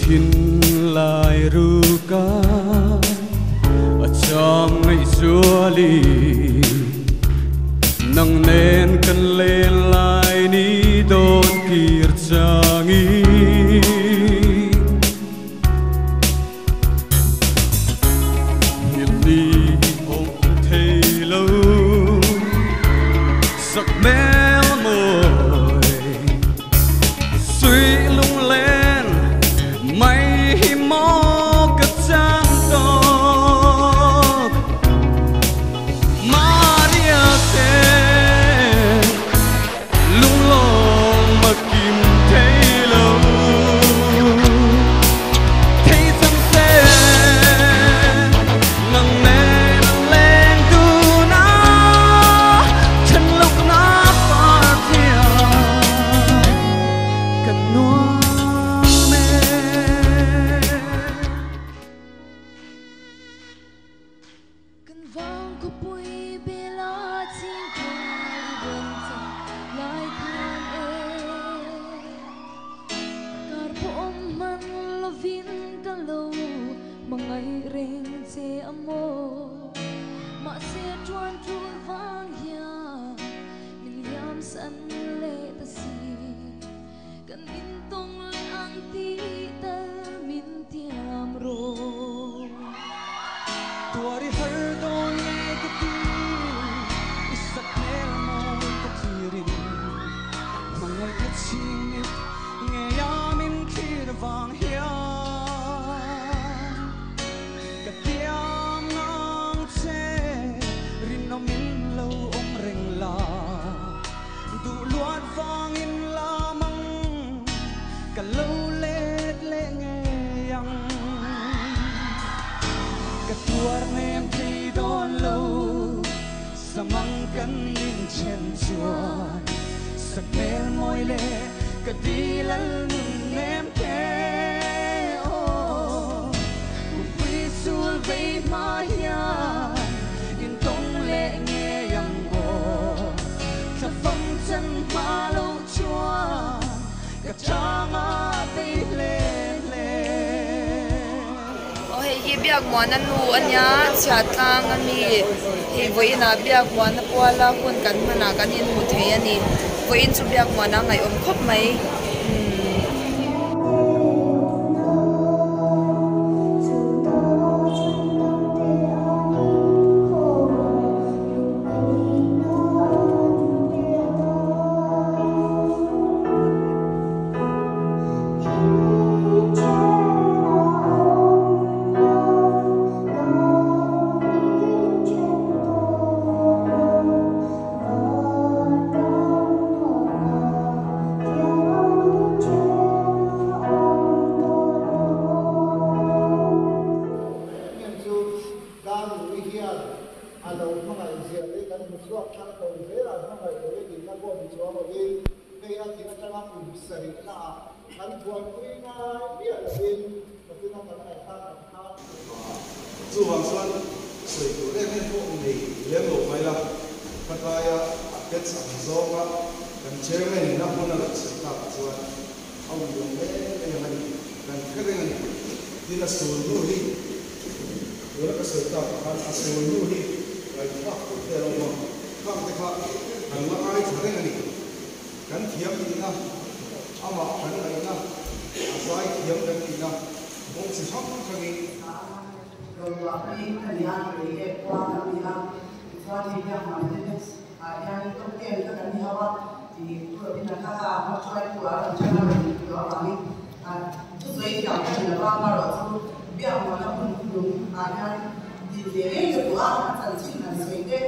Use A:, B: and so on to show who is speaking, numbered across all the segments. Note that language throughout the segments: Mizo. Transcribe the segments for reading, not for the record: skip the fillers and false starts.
A: Thin lai ruka a cham ngai zuali nang nen kan len lai ni don kir changi ni om thei lo sak mel moi suy lung len may hi mo ka chang tok Maria te lung long ma kim thei lo thei chang se nang nen len tu na chân lục na par thia kan nuam e.
B: Kan vang ko pui bela ching kai ven cha lai khan e kar po om man lovin ka lo mangai reng che amo ma se chuan chul vang hia min liam san le ta si kan in tong le ang ti tal min tiam ro.
A: Tuari har don le ka ti isak mel mo ka tirin mangai ka chingit nge yamin khir wang hian ka tiam ngang che rin no min lo om reng la du luat wang in la mang ka lo let le nge yang ka tuar nem thi don lo samang kan in chen chuan sak mel moi le ka di lal nun nem te o pui sul ve ma hian in tong le nge yang o ta fam chen ma lo chuan ka changa te le le.
C: O hei hi biak muana nu ania chhia tlang ami hei vawiinah biak muana puala hun kan hmanah kan inhmu thei ani vawiin chu biak muana ngaih awm khawp mai.
D: Chu wang chuan sawi tur em em pawh nei lem lo mai la khawtlaia a pet ang zawnga kan chairman in a hmun a rawn sawi tak chuan a ui awm em em a ni kan hre reng a ni tin a sul hnu hi tuna ka sawi tak ah khan a sul hnu hi ngaihthlak tur te a lo awm a khang te kha kan la ngaithla reng a ni kan thiam tihna amah kan ngaihna a zai thiam kan tihna kawng chi hrang hrangin.
E: Rawlruahpui ka ni a, rei leh khua kan ni a, tichuan hei hian hmai te next ah hian top ten kha kan ni ho a, ih Pu Robina kha kha hma hruaitu ah rawn chhan a rawn tih avangin ah thusawi thiam ka ni lova, amaherawhchu biak muana hun lung ah hian din ve ngei ka duh a, a chanchin han sawi te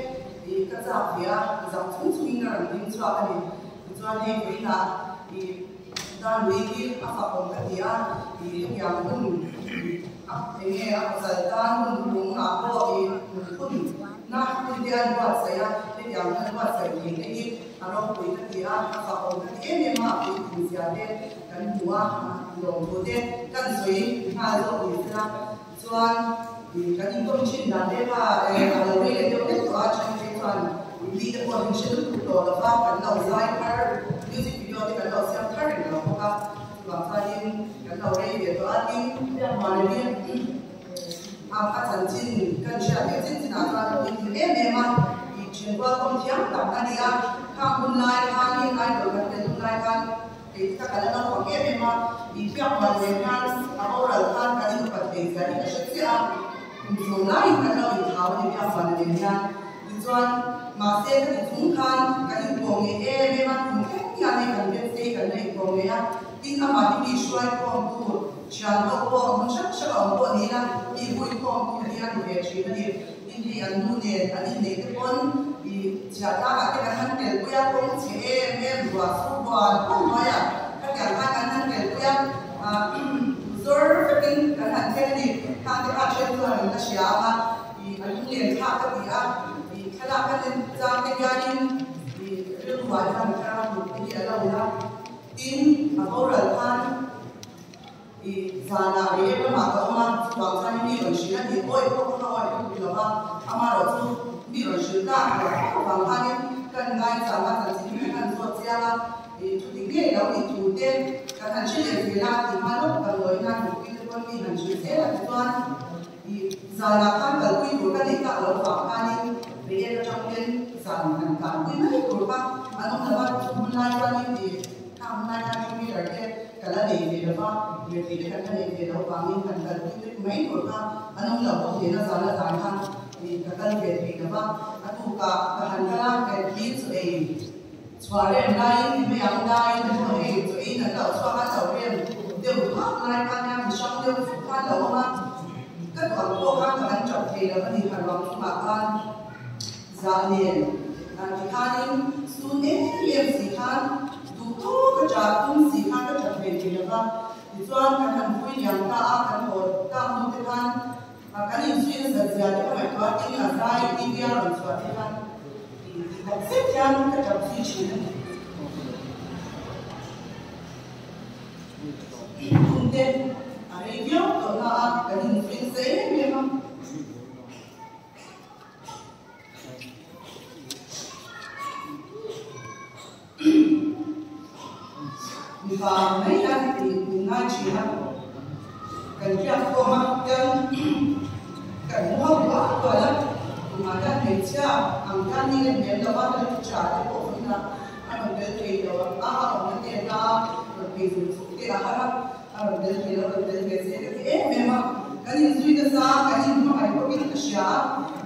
E: ih ka chak ve a, zak chung chungin a rawn ding chhuak a ni. Tichuan hei vawiinah ih Darlui hi a fak awm ka ti a, ih hetiang hun ih a enge a pasal tan hun lung ah pawh ih hun na hun te an buatsaih a, hetiang an buatsaih thei te hi a ropui ka ti a, a fak awm ka ti em em a, a puitling zia te kan hmu a, lawmthu te kan sawi nghal zawk ni sela chuan ih kan inkawm thin dan te kha a lo rei leh deuh hlek tawh a, then phei chuan mi te pawh min hre lutuk tawh lo va, kan lo zai thar music video te kan lo siam thar reng lo bawk a, chuvang chuanin kan lo rei ve tawh a. a, khang hun lai khanin idol kan tel hun lai khan kei te kha ka la naupang em em a, i biak mual nen hian a boral khan kan inupat thei zia hi ka hre chiah a, kum sawm laiin kan lo inthau a ni biak mual nen hian. Tichuan, mahse ka ti chung khan kan inkawm ngei em em a, kum thleng hian hei kan Wednesday kan la inkawm ngei a, tin amah hi mi hruaikhawmtu thian ho pawh hmun hrang hrang a awm pawh niin a, mi huikhawmtu hi a ni ve thin a ni. Tin hei an nu nen an inneih te pawn i chhiatlakah te kan han telpui a, kawng chhe em em ruah chu buan buan hnuaiah khatiang khan kan han telpui a, zawr vekin kan han thleng a ni. Khang te kha then chuan an la hria ang a. I a lunglen thlak ka ti a, i thlalak ka en chang te hianin i rilruah hian thlarau hnuk te hi a lo la. Tin, a boral khan i zanah rei em lamah ka awm a, chuvang chuanin mi rawn hrilh a ni. Awi pawh ka awi lutuk lo va, amaherawh chu mi rawn hrilh tak lo avang khanin kan ngaichang a, chanchin hi kan han zawt chiang a, i thu dik ngei lo ni thu te kan han hre leh zel a, ti hma lawk kan lawina hnukpui te pawn mi han hrilh zel a tichuan, I zanah khan kalpui tur ka neih tak loh vang khanin Reiek atang ten zan han tlanpui mai tur kha an awm lo a, chu hun lai chuanin i khang hun lai khan two wheeler te ka la nei ve lo va, lirthei te kan la nei ve loh vangin han kalpui vek mai tur kha an awm lo bawk nen a zan a zan khan i ka kal ve thei lo va, a tukah ka han kal a, ka thi chu ei chhuah rem laiin ti mai ang daiin te pawh hei chu eiin an lo chhuak a, lo rem deuh phak lai khan hian mi hrang deuh chu khan lo awm a, ka duh ang pawh khan ka han chap thei lo a ni, harwang chungah khan zah nen ti khanin sun em em si khan duh tawk a chah tum si khan ka chap ve thei lo va, tichuan kan han vui liam ta a, kan haw tak hnu te khan kan inzui nasat zia te ka ngaihtuah a, tin a zai TV a rawn chhuah te khan. Tak zet hian ka tap zui thin a ni. Chhungte a rei viau tawh na a, kan inzui nasa em em a. Mipa mai hian min ngai thin a, kan riak khawm a, kan kan mu ho duah duah a, tumah hian hmeichhia ang hian ni en lem lo a, kan tha te pawh hmun a a rawn tel thei lo a, a awmna te a rawn phei zung zung te a har a, a rawn tel thei lo a rawn tel ve se ka ti em em a, kan inzui nasa a, kan inhmangaih bawkin ka hria a,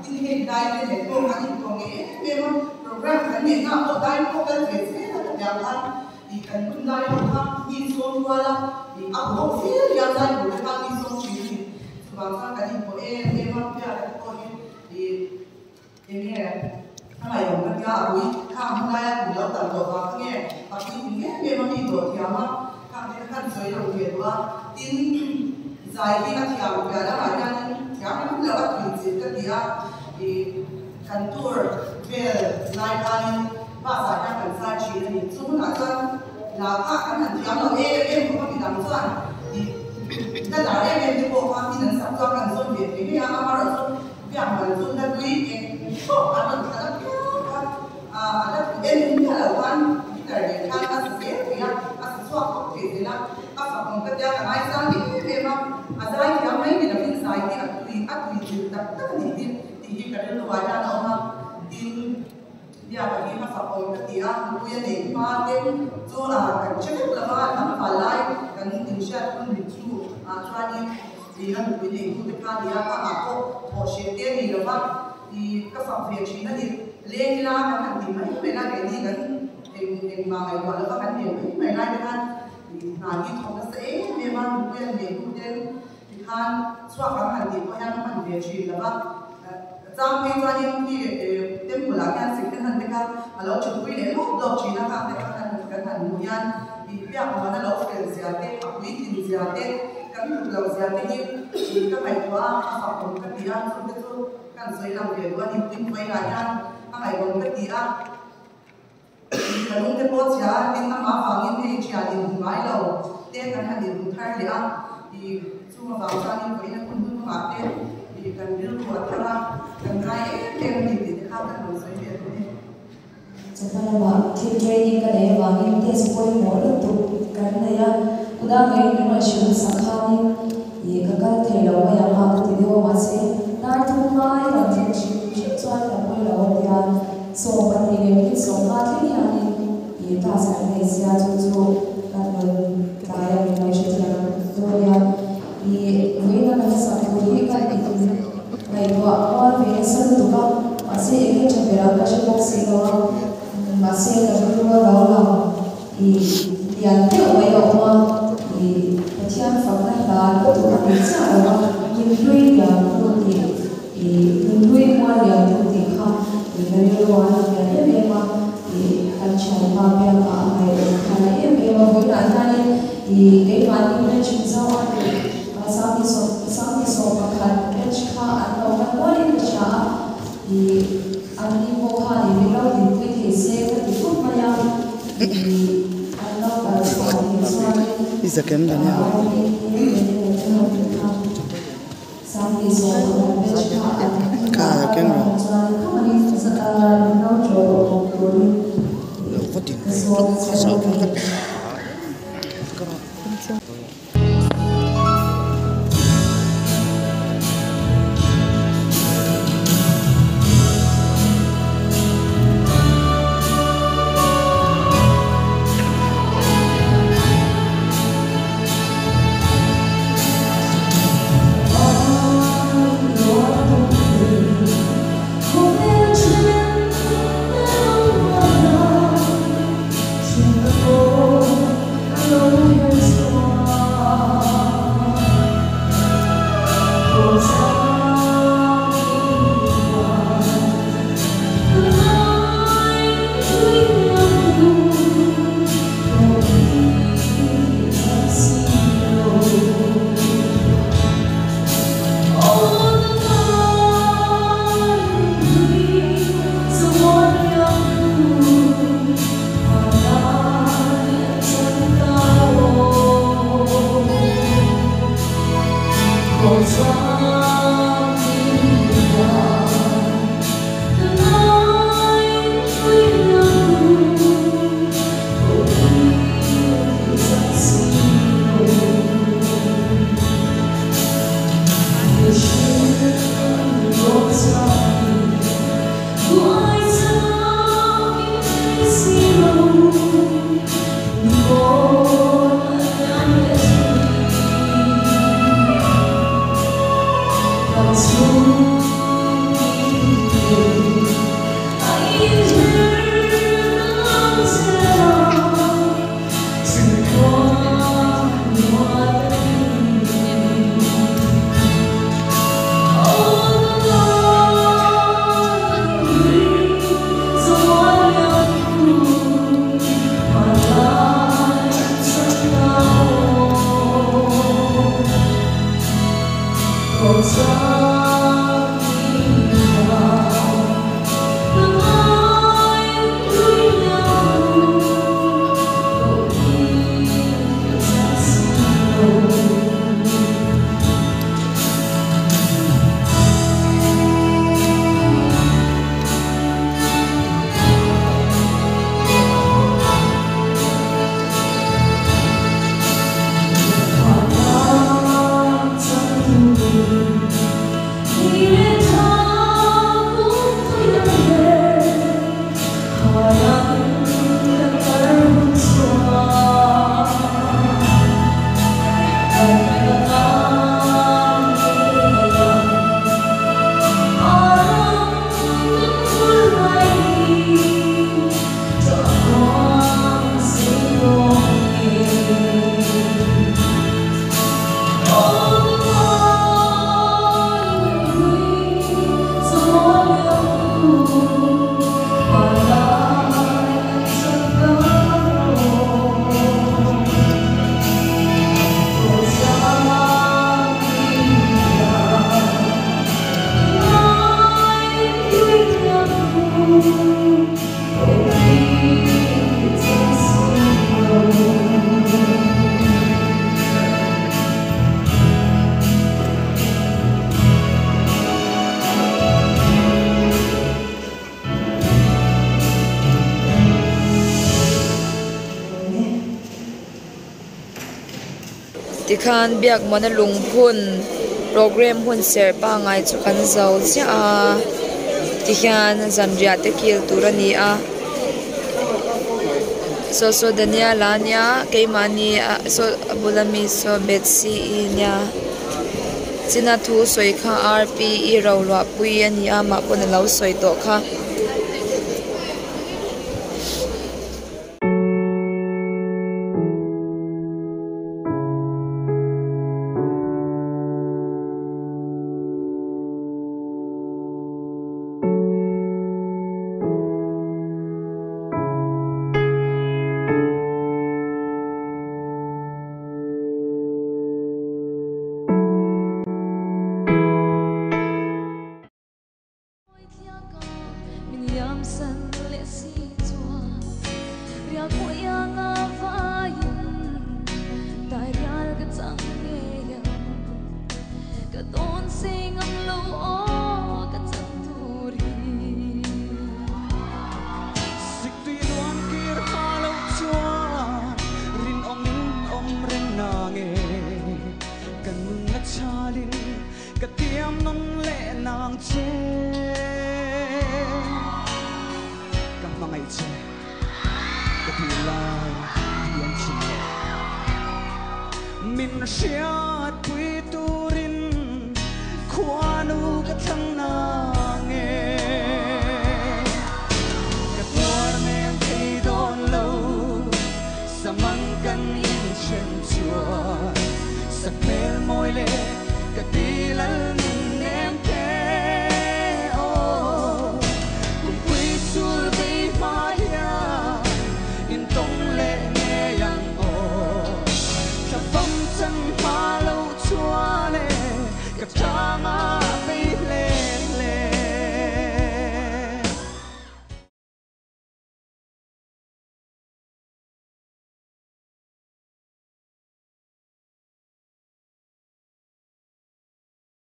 E: tin hei dai te nen pawh kan inkawm ngei em em a, program kan neihna ah pawh dai pawh kal ve zel a ka tiang khan i kan hun lai ho kha mi sawm rual a, i a bawk zel hian zai tur te khan mi sawm thin a ni, chuvang chuan kan inpawh em em a, biak te pawh hi i. Enge a ngaihawm ka tia a ui khang hun laia kum lo tam tawh vang kha nge a pui kum em em a mi dawh thiam a khang te kha khan sawi lo ve duh a tin zai hi a thiam piah lamah hianin thiam lam loh a tui chilh ka ti a i kan tour vel lai khanin bus ah hian kan zai thin a ni chu hunah chuan la kha kan han thiam lo em em khawp a midang chuan i la lar em em te pawh kha tin an sak chuan kan zawn ve thei mai a amaherawhchu Biak man chu na tui eng pawh an rawn thlan a piang kha a la en miah lo khan guitar nen khan a sa zel thei a, a sa chhuak bawk thei zel a, a fak awm ka tia ka ngaisang em em a, a zai thiam mai ni lovin zai hi a tui a tui chilh tak tak a nih hi tih hi ka rilru ah hian a awm a, tin Biak a hi a fak awm ka ti a, nupui a neih hma te chu a kan hre vek lo va, hnam fal lai kan inhriat hun chu ah chuanin Ih a nupui nei tu te kha nia ka ah pawh thawh hreh te a ni lo va, ih ka fak ve thin a ni. Leng ila kan han tih mai mai la keini kan eng engmah ngaihtuah lo va kan nen mai mai lai te khan ih hna hi thawk nasa em em a, nupui an nei tu ten tikhan chhuak ang han tih pawh hian a hman ve thin lo va. Chang phei chuanin khi temple ah hian second hand te kha a lo thutpui leh lawk lawk thin a, khang te kha kan kan han hmuh hian ih biak muan a lo fel zia te, a puitlin zia te, kan tluk loh zia te hi ih ka ngaihtuah a, a fak awm ka ti a, chung te chu kan sawi lang ve duh a ni. Tin vawilah hian a ngaihawm ka ti a, ih ka lung te pawh chhia a, tin amah vangin hei thian inhmu ngai lo te kan han inhmu thar leh a, ih Chung avang chuanin vawiin a hun hnungah te ih kan rilru a thar a, kan ngai em em a ni tih te kha kan rawn sawi ve duh e.
F: Chawhma lamah thil training ka neih avangin test pawimawh lutuk kan nei a, kudang ngeiin min rawn hrilh hmasa khanin ih ka kal thei lo mai ang a ka ti deuh a, mahse dar thum hmai rawn thleng hrim hrim chuan ka pawi lo a tia. Sawm pahnih leh minute sawmnga thleng hianin ih class kan nei sia chu chu kan rawn tlai a min lo hrethiam dawn nia. Ih vawiin a ka hlasak tur hi ka in ngaihtuah kual ve nasa lutuk a, mahse eng nge tha ber ang ka hre bawk si lo a, mahse ka rilru a lo lang ih lian deuh mai a awm a, ih Pathian fakna hla lutuk a ni chiah lo a, min hlui lian tu tih. I nunhlui mual lian thu tih kha i ka rilru a lang lian em em a, i kan thianpa biakah a ngaihawm kha la em em a, vawiinah hianin i keimahni batch Mizo a nih Sangni sawm Sangni 11 batch kha an lo kal mualin ka hria a, i anni pawh khan i min lo dinpui thei se ka ti khawp mai a, i an lo kal chhuah thei chuanin a Robin te Daniel te ho te kha.
C: Tikhan Biakmuana lungphun program hun serh pangngai chu kan zo chiah a. Tihian zanriah te kil tur a ni a saw saw Daniel-a ania keimahni ah saw a bula mi saw Bethsy-i ania china thu sawi kha r p e roluahpui a ni a amah pawn alo sawi tawh kha.
A: Ka tiam nawn leh nang che Ka hmangaih che Ka tih lai ti an chim lo Min hriatpui turin khuanu ka thlang nang.